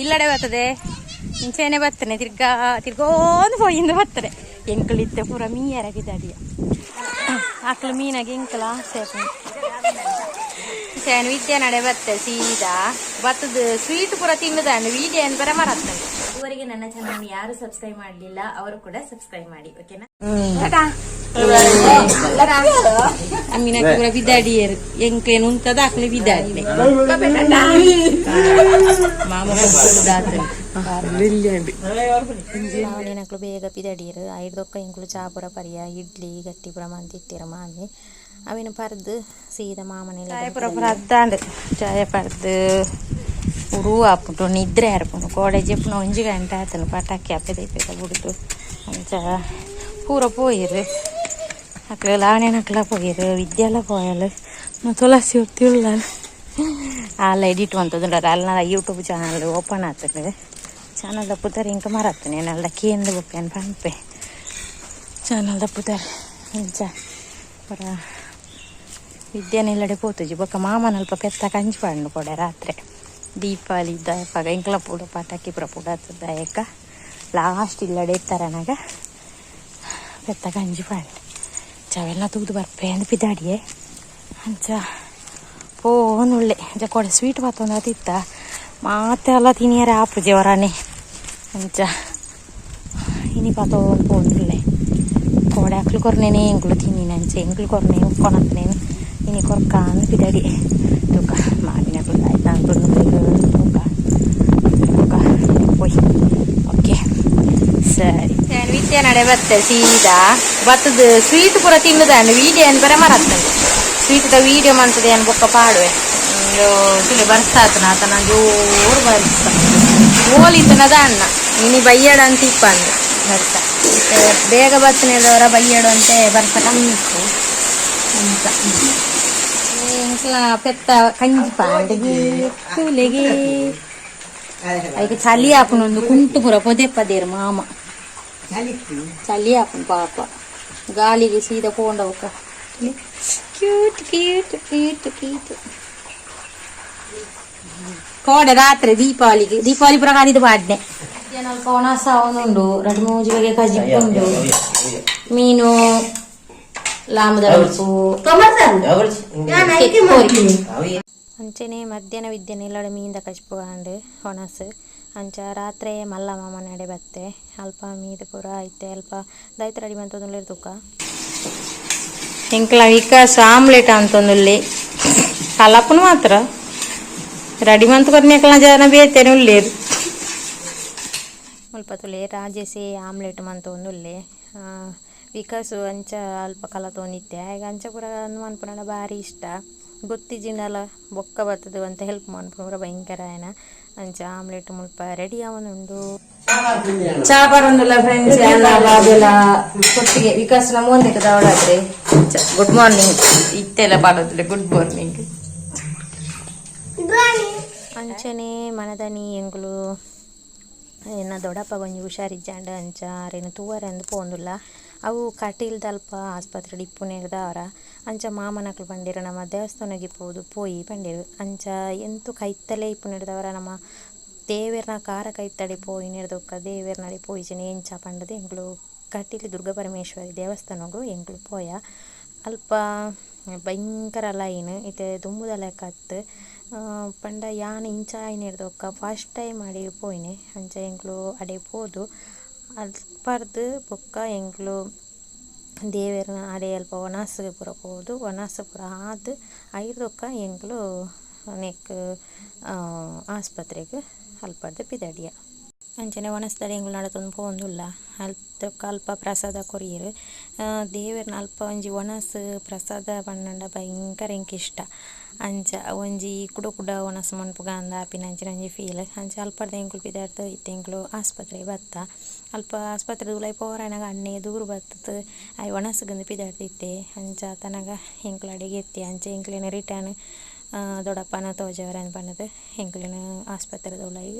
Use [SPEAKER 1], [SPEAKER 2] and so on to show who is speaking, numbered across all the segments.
[SPEAKER 1] ಇಲ್ಲಡೆ ಬರ್ತದೆ ಇಂಚೆನೆ ಬರ್ತನೆ ತಿರ್ಗಾ ತಿರ್ಗೋಂದು ಪೋಯಿಂದು ಬರ್ತದೆ ಎಂಕುಲು ಇತ್ತೆ ಪೂರ ಮೀಯರ ಬಿದಾಡಿಯ ಆಕಲು ಮೀನಾಗ ಎಂಕಲ ಆಸೆ ಆಪುಂಡು. ವಿದ್ಯೆ ನಡೆ ಬತ್ತೆ ಸೀದಾ ಬತ್ತದ ಸ್ವೀಟ್ ಪೂರ ತಿನ್ನುದಾಂಡು ವಿಡಿಯೋ ಏನ್ ಬರ ಮರತ್ತಂಡು.
[SPEAKER 2] ಇದುವರೆಗೆ ನನ್ನ ಚಾನಲ್ ಯಾರು ಸಬ್ಸ್ಕ್ರೈಬ್ ಮಾಡಲಿಲ್ಲ ಅವರು ಕೂಡ ಸಬ್ಸ್ಕ್ರೈಬ್ ಮಾಡಿ, ಓಕೆನಾ?
[SPEAKER 1] ಅಮ್ಮಿನ ಪೂರ ಬಿದಾಡಿಯರು ಎಂಕ್ಲೇನು ಉಂತದ ಆಕಲೆ ಬಿದಾಡ್ಲೆ ಮಾಮ
[SPEAKER 2] ನೆನಕ್ಲು ಬೇಗ ಪಿದಡಿಯರು. ಐಡ್ದೊಕ್ಕ ಎಂಕುಲು ಚಾ ಪೂರ ಪರಿಯ, ಇಡ್ಲಿ ಗಟ್ಟಿ ಪೂರ ಮಂತಿತ್ತೀರ ಮಾಮಿ. ಅವಿನ ಪರ್ದು ಸೀದಾ ಮಾಮನೆ.
[SPEAKER 1] ಚಾಯ ಪೂರ ಪೂರ ಅದ್ದಾಂಡು. ಚಾಯ ಪರ್ದು ಉರು ಆಪುಂಡು, ನಿದ್ರೆ ಆರ್ಪುಂಡು. ಕೋಡೆ ಜೆಪ್ಪುನ 1 ಗಂಟೆ ಆತನು. ಪಟಾಕಿ ಅಪ್ಪೆ ಇಪ್ಪೆ ಬುಡ್ದು ಅಂಚ ಪೂರ ಪೋಯಿರು. ಅಕ್ಲು ಲಾವಣ್ಯನಕ್ಲ ಪೋಯಿರು, ವಿದ್ಯೆಲ್ಲ ಪೋಯಲು. ತುಳಸಿ ಉಳ್ಳ ಅಲ್ಲ ಎಡಿಟ್ ಮಂತದುಂಡ. ಅಲ್ಲ ಯೂಟ್ಯೂಬ್ ಚಾನಲ್ ಓಪನ್ ಆತದೆ. ಚಾನಲ್ ಪುದರ್ ಇಂಕ ಮರತ್ತನೆ ನಲ್ಲ ಕೇಂದ್ರ ಬೊಕ್ಕ ಪನ್ಪೆ ಚಾನಲ್ದ ಪುದರ್. ಅಂಚ ಪೂರ ವಿದ್ಯಾನೆಲ್ಲಡೆ ಪೋತುಜಿ. ಬೊಕ್ಕ ಮಾಮನಲ್ಪ ಪೆತ್ತ ಕಂಜಿ ಪಾಂಡು ಕೊಡೆ. ರಾತ್ರಿ ದೀಪಾವಳಿ ಇದ್ದ ಎಂಕ್ಲ ಪೂಡ ಪಟಾಕಿ ಪೂರ ಪುಡಾತದ ಏಕ ಲಾಸ್ಟ್ ಇಲ್ಲಡೆ ಇತ್ತಾರನಾಗ ಪೆತ್ತ ಕಂಜಿ ಪಾಂಡು ಚವೆಲ್ಲ ತೂದು ಬರ್ಪೆ ಅಂದ್ ಪಿದಾಡಿಯೆ. ಅಂಚ ಪೋನುಳ್ಳೆ. ಅಂಚ ಕೊಡೆ ಸ್ವೀಟ್ ಬತ್ತೊಂದು ತಿತ್ತ ಮಾತೆ ಎಲ್ಲ ತಿನಿಯರೆ ಆಪುಜಿ ಹೊರನೆ. ಅಂಚ ಇನಿ ಪಾತೊಂದು ಪೋಂದುಲ್ಲೆ. ಕೋಡೆ ಅಕ್ಲು ಕೊರ್ನೇನೆ ಎಂಕುಲು ತಿನ್ನಿನ. ಅಂಚ ಎಂಕುಲು ಕೊರ್ನೆ ಕೊನತ್ನೇನು ಇನಿ ಕೊರ್ಕ ಅಂದ್ ಪಿದಾಡಿ. ತೂಕ ಮಾಮಿನಕುಲು ಆಯ್ತು ತೂಕ ತೂಕ ಪೋಯ್. ಓಕೆ, ಸರಿ. ವಿದ್ಯೆ ನಡೆ ಬತ್ತೆ ಸೀದಾ ಬತ್ತದ ಸ್ವೀಟ್ ಪೂರ ತಿನ್ನುದಾಂಡು ವಿಡಿಯೋ ಏನ್ ಬರ ಮರತ್ತಂಡು. ಸ್ವೀಟ್ the video ಮಂತದೆ ಏನ್ ಬೊಕ್ಕ ಪಾಡುವೆ. ತುಲೆ ಬರ್ಸಾತನ ಆತನ ಜೋರು ಬರ್ಸ ಓಲಿತ್ತನದ ಅಣ್ಣ. ಇನಿ ಬಯ್ಯಡ ಅಂತ ಇಪ್ಪಂದು ಬರ್ಸ ಬೇಗ ಬತ್ತನೇದವರ ಬಯ್ಯಡು ಅಂತೆ ಬರ್ಸ ಕಮ್ಮಿ ಇತ್ತು ಅಂತ. ಎಂಕ್ಲ ಪೆತ್ತ ಕಂಜಿ ಪಾಂಡಿಗೆ ಕೂಲೆಗೆ ಐಕ್ ಚಲಿ ಆಪುನೊಂದು ಕುಂಟು ಪೂರ ಪೊದೆ ಪದೇರು ಮಾಮ. ಚಲಿ ಆಪುಂಡು ಪಾಪ. ಗಾಳಿಗೆ ಸೀದಾ ಪೋಂಡವಕ್ಕ. Cute cute cute cute. ಕೋಡೆ ರಾತ್ರಿ ದೀಪಾವಳಿಗೆ ದೀಪಾವಳಿ ಪುರ ಇದು ಪಾಡ್ನೆ. ಒಣಸ ಉಂಡು, ರಡ್ಡು ಮೂಜಿ ಬಗೆ ಕಜಿಪು ಉಂಡು, ಮೀನು ಲಾಮದ ಕೋರಿ.
[SPEAKER 2] ಅಂಚನೆ ಮಧ್ಯಾಹ್ನ ವಿದ್ಯೆ ಇಲ್ಲಡೆ ಮೀನ್ದ ಕಜ್ಪು ಆಂಡ್ ಒಣಸ್. ಅಂಚ ರಾತ್ರಿ ಮಲ್ಲ ಮಾಮನಡೆ ಬತ್ತೆ. ಅಲ್ಪ ಮೀದ್ ಪೂರ ಇತ್ತೆ ಅಲ್ಪ ದಾಯ್ತ ರೆಡಿ ಮಂತೊಂದುಲ್ಲೆರ್ ತೂಕ.
[SPEAKER 1] ಎಂಕ್ಲ ವಿಕಾಸ್ ಆಮ್ಲೆಟ್ ಅಂತೊಂದುಲ್ಲೆ. ಕಲಪುನು ಮಾತ್ರ ರೆಡಿ ಮಂತ್ ಕೊರ್ನೆಕ್ಲ ಜನ ಬೇತೇನೆ ಉಲ್ಲೇರು.
[SPEAKER 2] ಮುಲ್ಪ ತೂಲೆ, ರಾಜೇಶೆ ಆಮ್ಲೆಟ್ ಮಂತೊಂದುಲ್ಲೆ. ವಿಕಾಸು ಅಂಚ ಅಲ್ಪ ಕಲತೊಂದಿತ್ತೆ. ಆಯಗ್ ಅಂಚ ಪೂರ ಅಂದ್ ಮನ್ಪುನಡ ಬಾರಿ ಇಷ್ಟ. ಗೊತ್ತಿಜ್ಜಿಂಡಲ ಬೊಕ್ಕ ಬತ್ತದು ಅಂತ ಹೆಲ್ಪ್ ಮನ್ಪುನ ಪೂರ ಭಯಂಕರ ಆಯನ. ಅಂಚ ಆಮ್ಲೆಟ್ ಮುಲ್ಪ ರೆಡಿ ಆವೊಂದುಂಡು.
[SPEAKER 1] ಚಾ ಬರೊಂದುಲ್ಲ ಫ್ರೆಂಡ್ಸ್. ಅನ್ನ ಬಾಬೆಲ ಕೊಟ್ಟಿಗೆ ವಿಕಾಸ್ ನಮ್ಮ ಒಂದಕ್ಕೆ ದವಡಾದ್ರೆ. ಗುಡ್ ಮಾರ್ನಿಂಗ್ ಇತ್ತೆಲ್ಲ ಪಾಡೋದಿಲ್ಲ. Good morning.
[SPEAKER 2] ಅಂಚನೆ ಮನದನಿ ಎಂಕುಲು ಎನ್ನ ದೊಡ್ಡಪ್ಪ ಒಂಜಿ ಹುಷಾರಿಜ್ಜಾಂಡ್. ಅಂಚ ಆರೆನ್ ತೂವರೆ ಅಂದ್ ಪೋವೊಂದುಲ್ಲ. ಅವು ಕಟೀಲ್ದಲ್ಪ ಆಸ್ಪತ್ರೆಡ್ ಇಪ್ಪುನೆರ್ದಾವರ ಅಂಚ ಮಾಮನಕುಲು ಪಂಡೆರ್ ನಮ ದೇವಸ್ಥಾನಗೆ ಪೋದು ಪೋಯಿ ಪಂಡೆರ್. ಅಂಚ ಎಂತು ಕೈತಲೇ ಇಪ್ಪುನೆರ್ದಾವರ ನಮ ದೇವೆರ್ನ ಕಾರ ಕೈತಡೆ ಪೋಯಿನೆರ್ದೊಕ್ಕ ದೇವೆರ್ನಡೆ ಪೋಯಿಜಿಂಡ ಎಂಚ ಪಂಡುದು ಎಂಕುಲು ಕಟೀಲು ದುರ್ಗಾ ಪರಮೇಶ್ವರಿ ದೇವಸ್ಥಾನಗ್ ಎಂಕುಲು ಪೋಯ. ಅಲ್ಪ ಭಯಂಕರ ಲೈನ್. ಇತ್ತೆ ದುಂಬುದ ಲೆಕ ಅತ್ತ್. ಪಂಡ ಯಾನ್ ಇಂಚ ಆಯಿನೆರ್ದೊಕ್ಕ ಫಸ್ಟ್ ಟೈಮ್ ಅಡೆಗ್ ಪೋಯಿನೆ. ಅಂಚ ಎಂಕುಲು ಅಡೆ ಪೋದು ಅಲ್ಪರ್ದ್ ಬೊಕ್ಕ ಎಂಕುಲು ದೇವೆರ್ನ ಅಡೆ ಅಲ್ಪ ವನಸ್ ಪೂರ ಪೋದು, ವನಸ್ ಪೂರ ಆದ್ ಐರ್ದೊಕ್ಕ ಎಂಕುಲು ನೆಕ್ಕ್ ಆಸ್ಪತ್ರೆಗ್ ಅಲ್ಪರ್ದ್ ಪಿದಡಿಯ. ಅಂಚನೆ ವನಸ್ದಡೆ ಎಂಕುಲು ನಡತೊಂದು ಪೋವೊಂದುಲ್ಲ. ಅಲ್ತ ಅಲ್ಪ ಪ್ರಸಾದ ಕೊರಿಯೆರ್ ದೇವೆರ್ನ. ಅಲ್ಪ ಒಂಜಿ ವನಸ್ ಪ್ರಸಾದ ಪಂಡಂಡ ಭಯಂಕರ ಎಂಕ್ ಇಷ್ಟ. ಅಂಚ ಒಂಜಿ ಕುಡ ಕುಡ ವನಸ್ ಮನ್ಪುಗ ಅಂದ್ ಆಪಿನಂಚಿನ ಒಂಜಿ ಫೀಲ್. ಅಂಚ ಅಲ್ಪರ್ದ್ ಎಂಕುಲು ಪಿದಾಡ್ದ್ ಇತ್ತೆ ಎಂಕುಲು ಆಸ್ಪತ್ರೆಗ್ ಬತ್ತ. ಅಲ್ಪ ಆಸ್ಪತ್ರೆದ ಉಲಾಯಿ ಪೋವರೆ ಅಣ್ಣೆ ದೂರ ಬತ್ತುದು ಆಯೆ ವನಸ್ಗಂದ್ ಪಿದಾಡ್ದಿತ್ತೆ. ಅಂಚ ಆತನಗ ಎಂಕುಲು ಅಡೆಗ್ ಎತ್ತಿಯ. ಅಂಚ ಎಂಕ್ಲೆನ ರಿಟರ್ನ್ ದೊಡ್ಡಪ್ಪನ ತೋಜಾವರೆ ಪಂಡುದು ಎಂಕ್ಲೆನ ಆಸ್ಪತ್ರೆದ ಉಲಾಯಿ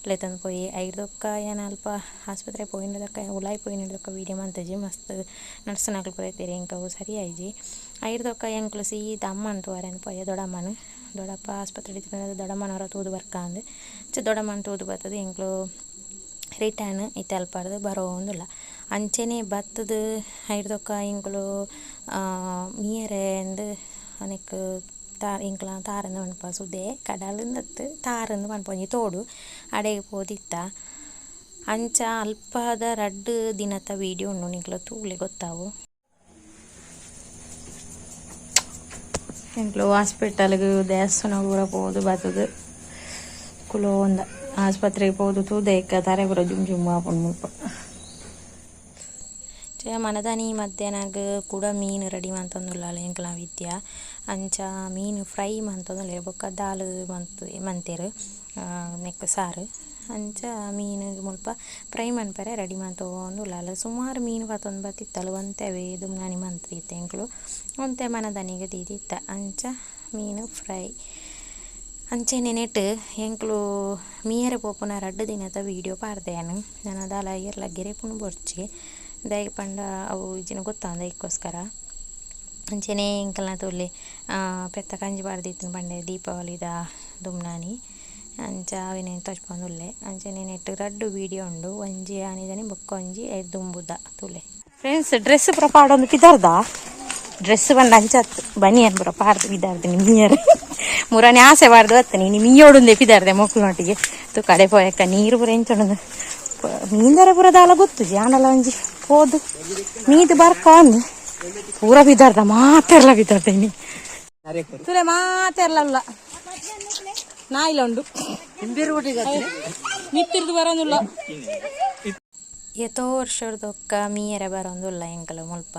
[SPEAKER 2] ಲೆತೊಂದು ಪೋಯೆ. ಐರ್ದೊಕ್ಕ ಯಾನ್ ಅಲ್ಪ ಆಸ್ಪತ್ರೆ ಪೋಯಿನದಕ್ಕ ಉಲಾಯಿ ಪೋಯಿನದಕ್ಕ ವೀಡಿಯೋ ಮಂತುಜಿ. ಮಸ್ತ್ ನರ್ಸ್ನಕುಲು ಪೂರ ಇತ್ತೆರ್, ಎಂಕ್ ಅವು ಸರಿ ಆಯಿಜಿ. ಐರ್ದೊಕ್ಕ ಎಂಕುಲು ಸೀದಾ ಅಮ್ಮನ್ ತೂವರೆ ಪೋಯ, ದೊಡ್ಡಮ್ಮನ್. ದೊಡ್ಡಪ್ಪ ಆಸ್ಪತ್ರೆ ದೊಡ್ಡಮ್ಮನವರ ತೂದು ಬರ್ಕಾಂದು ಅಂಚ ದೊಡ್ಡಮ್ಮನ ತೂದು ಬರ್ತದೆ ಎಂಕ್ಲು ರಿಟರ್ನ್ ಇತ್ತೆ ಅಲ್ಪರ್ದ್ ಬರೋಂದುಲ್ಲ ಅಂಚೆನೆ ಬತ್ತದ ಐಡ್ದೊಕ್ಕ ಎಂಕುಲು ಮೀಯರೆ ಅಂದ್ ಅನೆಕ್ ಎಂಕ್ಲ ತಾರಂದು ಪನ್ಪ ಸುದೆ ಕಡಲುಂದತ್ತ್ ತಾರಂದು ಪನ್ಪ ಒಂಜಿ ತೋಡು ಅಡೆಗ್ ಪೋದಿತ್ತ ಅಂಚ ಅಲ್ಪದ ರಡ್ಡ್ ದಿನತ ವೀಡಿಯೋ ಉಂಡು ನಿಕ್ಲ ತೂಲೆ ಗೊತ್ತಾವು. ಎಂಕ್ಲು ಹಾಸ್ಪಿಟಲ್ಗ್ ದೇವಸ್ಥಾನ ಪೂರ ಪೋದು ಬತ್ತದು ಕುಲೋಂದ ಆಸ್ಪತ್ರೆಗೆ ಪೋದು ತೂದೆಕ್ಕ ತರೆ ಪೂರ ಜುಮ್ ಜುಮ್ ಆಪುಂಡು ಮುಲ್ಪ. ಮನದಾನಿ ಮಧ್ಯಾಹ್ನಗ್ ಕುಡ ಮೀನು ರೆಡಿ ಮಂತೊಂದುಲ್ಲಾಲ್ ಎಂಕ್ಲ ವಿದ್ಯಾ ಅಂಚ ಮೀನು ಫ್ರೈ ಮಂತೊಂದುಲ್ಲೆರ್ ಬೊಕ್ಕ ದಾಲ್ ಮಂತೆರ್ ನೆಕ್ಕ್ ಸಾರು ಅಂಚ ಮೀನು ಮುಲ್ಪ ಫ್ರೈ ಮನ್ಪರೆ ರೆಡಿ ಮಂತೊಂದುಲ್ಲಾಲ್ ಸುಮಾರು ಮೀನು ಪತೊಂದು ಬತ್ತಿತ್ತಲ್ ಒಂತೆವೇ ದುಮ್ನಾನಿ ಮಂತಿತ್ತೆ ಎಂಕ್ಲು ಒಂತೆ ಮನದಾನಿಗ್ ದೀದಿತ್ತ ಅಂಚ ಮೀನು ಫ್ರೈ. ಅಂಚೆನೆ ನೆಟ್ ಎಂಕ್ಲು ಮೀಯರೆ ಪೋಪುನ ರಡ್ಡ್ ದಿನತ ವೀಡಿಯೋ ಪಾಡ್ದೆ ಯಾನ್ ನನ ದಾಲ ಏರ್ಲ ಗೆರೆಪುನು ಬೊರ್ಚಿ ದಾಯೆ ಪಂಡ ಅವು ಇಜ್ಜಿನ ಗೊತ್ತಾಂದ ಐಕ್ಕೋಸ್ಕರ. ಅಂಚೆನೆ ಎಂಕಲ್ನ ತೂಲೆ ಪೆತ್ತ ಕಂಜಿ ಪಾಡ್ದಿತ್ತಿನ ಪಂಡೆ ದೀಪಾವಳಿದ ದುಮ್ನಾನಿ ಅಂಚ ಅವೆನ್ ತೋಜ್ಪೊಂದುಲ್ಲೆ. ಅಂಚೆನೆ ನೆಟ್ ರಡ್ಡ್ ವೀಡಿಯೋ ಉಂಡು ಒಂಜಿ ಆನಿದನಿ ಬೊಕ್ಕ ಒಂಜಿ ದುಂಬುದ ತೂಲೆ. ಫ್ರೆಂಡ್ಸ್ ಡ್ರೆಸ್ ಪೂರ ಪಾಡೊಂದು ಪಿದರ್ದ ಡ್ರೆಸ್ ಪಂಡ ಅಂಚತ್ ಬನಿಯನ್ ಪೂರ ಪಾಡ್ದು ಪಿದಾರ್ದಿನಿ ಮೀಯರೆ ಮುರಾನಿ ಆಸೆ ಪಾಡ್ದು ಬತ್ತನೆ ಇನಿ ಮೀಯೋಡುಂದೆ ಪಿದಾರ್ದೆ ಮೊಕ್ಲ್ನೊಟ್ಟಿಗೆ ತೂಕ ಅಡೆ ಪೋಯಕ್ಕ ನೀರು ಪೂರ ಎಂಚ ಉಂಡು ಮೀಂದರೆ ಪೂರ ದಾಲ ಗೊತ್ತುಜಿ ಆಂಡಲ ಒಂಜಿ ಪೋದು ಮೀದು ಬರ್ಕ ಅಂದು ಪೂರ ಪಿದಾರ್ದ ಮಾತೆರ್ಲ ಪಿದಾರ್ದ ಇನಿ ತೂಲೆ ಮಾತೆರ್ಲ ಉಲ್ಲ ನಾಯಿಲ ಉಂಡು ಮಿತ್ತಿರ್ದು ಬರೋದುಲ್ಲ. ಏತೋ ವರ್ಷರ್ದೊಕ್ಕ ಮೀಯರೆ ಬರೋಂದುಲ್ಲ ಎಂಕಲು ಮುಲ್ಪ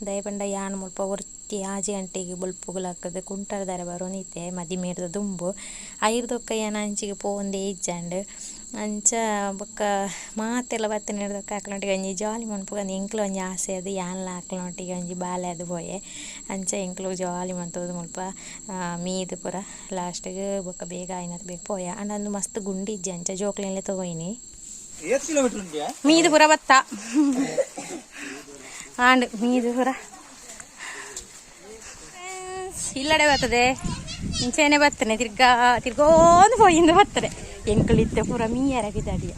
[SPEAKER 2] ದಾಯೆ ಪಂಡ ಯಾನ್ ಮುಲ್ಪ ಒರ್ತಿ ಆಜಿ ಗಂಟೆಗ್ ಬೊಲ್ಪುಗು ಲಕ್ಕುದು ಕುಂಟಾರ್ದಾರೆ ಬರೋಂದಿತ್ತೆ ಮದಿಮೆರ್ದ ದುಂಬು ಐರ್ದೊಕ್ಕ ಯಾನ್ ಅಂಚಿಗ್ ಪೋವೊಂದೇ ಇಜ್ಜಾಂಡ್ ಅಂಚ ಬೊಕ್ಕ ಮಾತೆರ್ಲ ಬತ್ತಿನೆಡ್ದೊಕ್ಕ ಅಕ್ಲ್ನೊಟ್ಟಿಗೆ ಒಂಜಿ ಜಾಲಿ ಮನ್ಪುಗ ಎಂಕ್ಲ ಒಂಜಿ ಆಸೆ ಅದು ಯಾನ್ಲ ಅಕ್ಲ್ನೊಟ್ಟಿಗೆ ಒಂಜಿ ಬಾಲೆ ಆದ್ ಪೋಯೆ ಅಂಚ ಎಂಕ್ಲು ಜಾಲಿ ಮಂತೊಂದು ಮುಲ್ಪ ಮೀದ್ ಪೂರ ಲಾಸ್ಟಿಗ್ ಬೊಕ್ಕ ಬೇಗ ಆಯಿನಾತ್ ಬೇಗ ಪೋಯ ಆಂಡ ಅಂದು ಮಸ್ತ್ ಗುಂಡಿ ಇಜ್ಜಿ ಅಂಚ ಜೋಕ್ಲೆನ್ಲೆ ತಗೋಯಿನಿ. ಮೀದು ಪೂರ ಬತ್ತ ಆಂಡ್ ಮೀದು ಪೂರ ಇಲ್ಲಡೆ ಬರ್ತದೆ ಇಂಚೆನೆ ಬರ್ತನೆ ತಿರ್ಗಾ ತಿರ್ಗೋಂದು ಪೋಯಿಂದು ಬರ್ತದೆ ಎಂಕುಲು ಇತ್ತೆ ಪೂರ ಮೀಯರ ಬಿದಾಡಿಯ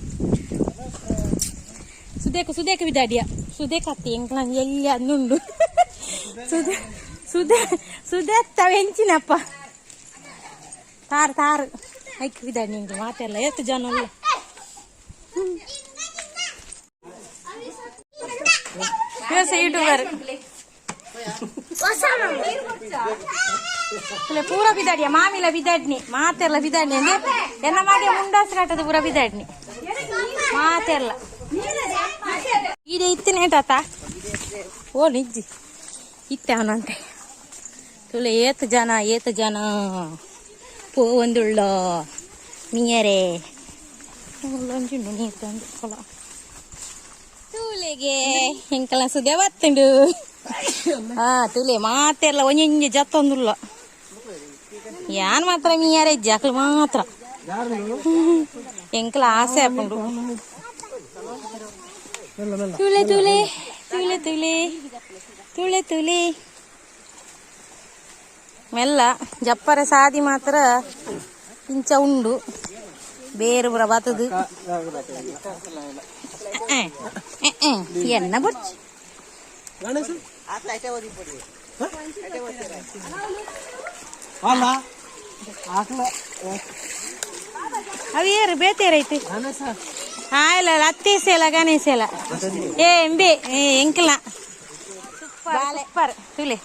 [SPEAKER 2] ಸುದೇಕು ಸುದೇಕು ಬಿದಾಡಿಯ ಸುದೇಕು ಅತ್ತೆ ಎಂಕ್ಲ ಎಲ್ಲಿ ಅಂದುಂಡು ಸುದೆ ಸುದೆ ಸುದೆ ಎಂಚಿನಪ್ಪ ತಾರು ತಾರು ಐಕ್ ಬಿದಾಡಿ ಎಂಕ್ಲು ಮಾತೆಲ್ಲ ಎಷ್ಟು ಜನ ಅಲ್ಲ. ಯೂಟ್ಯೂಬರ್ ಪೂರ ಬಿದಾಡಿಯ ಮಾಮಿಲ ಬಿದಾಡ್ನಿ ಮಾತೆಲ್ಲ ಬಿದಾಡ್ನಿ ಅಂದ್ರೆ ಎನ್ನ ಮಾಡಿ ಮುಂಡಾಸ್ ಕಟ್ಟದು ಪೂರ ಬಿದಾಡ್ನಿ ಮಾತೆಲ್ಲ ಇದೆ ಇತ್ತನೇ ತಾತ ಓ ನಿಜ್ಜಿ ಇತ್ತೆ ಅವನಂತೆ ತುಲೆ ಏತ್ ಜನ ಏತ್ ಜನ ಪೋವೊಂದುಳ್ಳ ಮೀಯರೆ ಒಂಜುಂಡು ನೀರು ತಂದು ಕೊಲ ತೂಲೆಗೆ ಎಂಕಲ ಸುದೆ ಬತ್ತುಂಡು. ಹಾ ತುಲೆ ಮಾತೆಲ್ಲ ಒಂಜೊಂಜಿ ಜತ್ತೊಂದುಲ್ಲ ಯಾನ್ ಮಾತ್ರ ಮೀಯರೆ ಇಜ್ಜಿ ಅಕ್ಲು ಮಾತ್ರ ಎಂಕಲ ಆಸೆ ಆಪುಂಡು. ತುಲೆ ತುಲೆ ತುಲೆ ತುಲೆ ತುಳೆ ತುಲೆ ಮೆಲ್ಲ ಜಪ್ಪರೆ ಸಾದಿ ಮಾತ್ರ ಇಂಚ ಉಂಡು ಬೇರೆ ಪೂರ ಬತ್ತದು ಎನ್ನ ಬೊರ್ಚಿ ಅವು ಏರು ಬೇತೇರೈತೆ ಇಲ್ಲ ಅತ್ತೇಸೆಲ ಗಣೇಶೆಲ ಏ ಎಂಬೆ ಏ ಎಂಕಲ ಸೂಪರ್ ತುಲೆ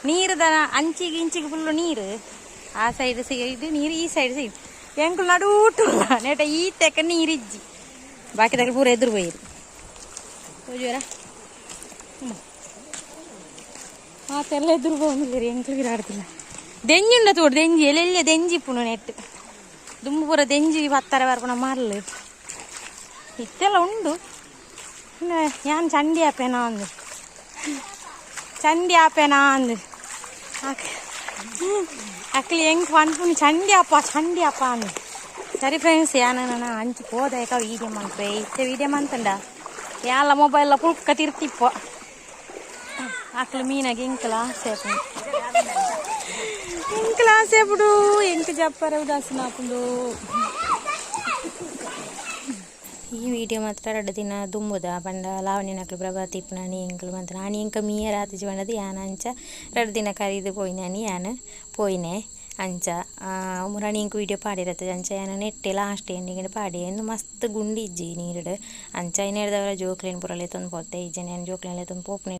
[SPEAKER 2] ನೀರುದ ಅಂಚಿಗೆ ಇಂಚಿಗೆ ಫುಲ್ಲು ನೀರು ಆ ಸೈಡ್ ಸೈಡ್ ನೀರು ಈ ಸೈಡ್ ಸೈಡ್ ಎಂಕುಲು ನಡೂಟುಲ್ಲ ನೇಟ ಈ ತೆಕ್ಕ ನೀರಿಜ್ಜಿ ಬಾಕಿ ಪೂರ ಎದುರು ಪೋಯಿರು ತೋಜುವರ ಮಾತೆಲ್ಲ ಎದುರು ಪೋಂದಿಲ್ಲ ಎಂಕುಲು ಆಡ್ತಿಲ್ಲ ದೆಂಜಿ ಉಂಡ ತೋಡು ದೆಂಜಿ ಎಲ್ಲೆಲ್ಲ ದೆಂಜಿ ಇಪ್ಪುಂಡು ನೆಟ್ ದುಂಬು ಪೂರ ದೆಂಜಿ ಪತ್ತರ ಬರ್ಪುನ ಮರ್ಲು ಇತ್ತೆಲ್ಲ ಉಂಡು ಯಾನ್ ಚಂಡಿ ಆಪೇನಾ ಅಂದು ಚಂಡಿ ಆಪೇನಾ ಅಂದು ಅಕ್ಲಿ ಹೆಂಗ್ ಪನ್ಪುನಿ ಚಂಡಿ ಅಪ್ಪ ಚಂಡಿ ಅಪ್ಪ ಅಂದು. ಸರಿ ಫ್ರೆಂಡ್ಸ್ ಯಾನ ನಾನು ಅಂಚು ಪೋದಾಯಕ ವೀಡಿಯೋ ಮನ್ಪೆ ಇತ್ತೆ ವೀಡಿಯೋ ಮಂತಂಡ ಯಾಲ ಮೊಬೈಲ್ ಪುಲ್ಕ ತಿರ್ತಿಪ್ಪ ಅಕ್ಲು ಮೀನಾಗ ಎಂಕಲ ಆಸೆ ಆಪುಂಡು.
[SPEAKER 1] ಎಂಕ್ಲ ಆಸೆ ಬಿಡು, ಎಂಕ್ ಜಪ್ಪರ ಉದಾಸೀನ ಆಪುಂಡು. ಈ ವಿಡಿಯೋ ಮಾತ್ರ 2 ದಿನ ದುಂಬುದ ಪಂಡ ಲಾವಣ್ಯನಕ್ಲು ಪ್ರಭಾತಿ ಇಪ್ಪುನಾನಿ ಎಂಕ್ಲು ಮಾತ್ರ ಆನಿ ಎಂಕ ಮೀಯರ ಆತಿಜಿ ಪಂಡದು ಯಾನ್ ಅಂಚ 2 ದಿನ ಕರೀದು ಪೋಯಿನಾನಿ ಯಾನ್ ಪೋಯಿನೆ ಅಂಚ. ಮುರಾನಿ ಎಂಕ್ ವಿಡಿಯೋ ಪಾಡಿರತ್ತೆ ಅಂಚ ಯಾನ್ ನೆಟ್ಟೆ ಲಾಸ್ಟ್ ಎಂಡಿಂಗ್ ಪಾಡಿ. ಇಂದು ಮಸ್ತ್ ಗುಂಡಿ ಇಜ್ಜಿ ನೀರುಡು ಅಂಚ ಐನೆರ್ದವರ ಜೋಕ್ಲೆನ್ ಪೂರ ಲೆತ್ತೊಂದು ಪೋತೆ ಇಜ್ಜಂಡ ಯಾನ್ ಜೋಕ್ಲೆನ್ ಲೆತ್ತೊಂದು ಪೋಪುನೆ.